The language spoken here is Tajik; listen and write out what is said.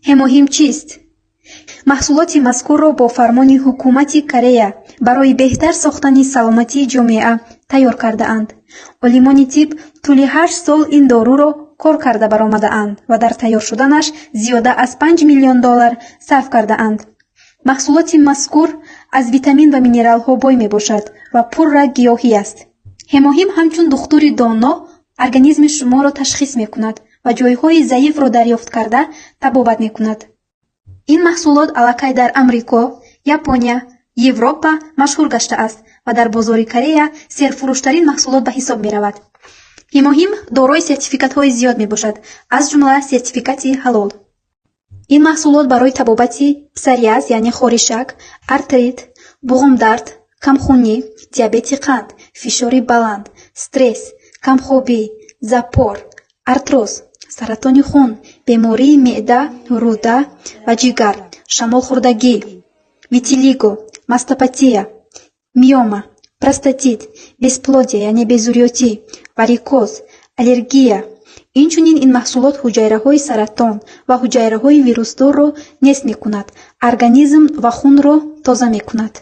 Ҳемоҳим чист? Маҳсулоти мазкурро бо фармони ҳукумати Корея барои беҳтар сохтани саломатии ҷомеа тайёр кардаанд. Олимони тиб тӯли 8 сол ин доруро кор карда баромадаанд ва дар тайёр шуданаш зиёда аз 5 миллион доллар сарф кардаанд. Маҳсулоти мазкур аз витамин ва минералҳо бой мебошад ва пурра гиёҳӣ аст. Ҳемоҳим ҳамчун духтури доно организми шуморо ташхис мекунад ва ҷойҳои заифро дарёфт карда, табобат мекунад. Ин маҳсулот аллакай дар Амрико, Япония, Европа машҳур гаштааст ва дар бозори Корея серфурӯштарин маҳсулот ба ҳисоб меравад. Ҳемоҳим дорои сертификатҳои зиёд мебошад, аз ҷумла сертификати ҳалол. Ин маҳсулот барои табобати псориаз, яъне хоришак, артрит, буғумдард, камхунӣ, диабети қанд, фишори баланд, стресс, камхобӣ, запор, артроз, саратони хун, бемории меъда, рӯда ва ҷигар, шамолхӯрдагӣ, витилиго, мастопатия, миома, простатит, бесплодие, яъне безурётӣ, варикоз, аллергия. Инчунин ин маҳсулот ҳуҷайраҳои саратон ва ҳуҷайраҳои вирусдорро нест мекунад, организм ва хунро тоза мекунад.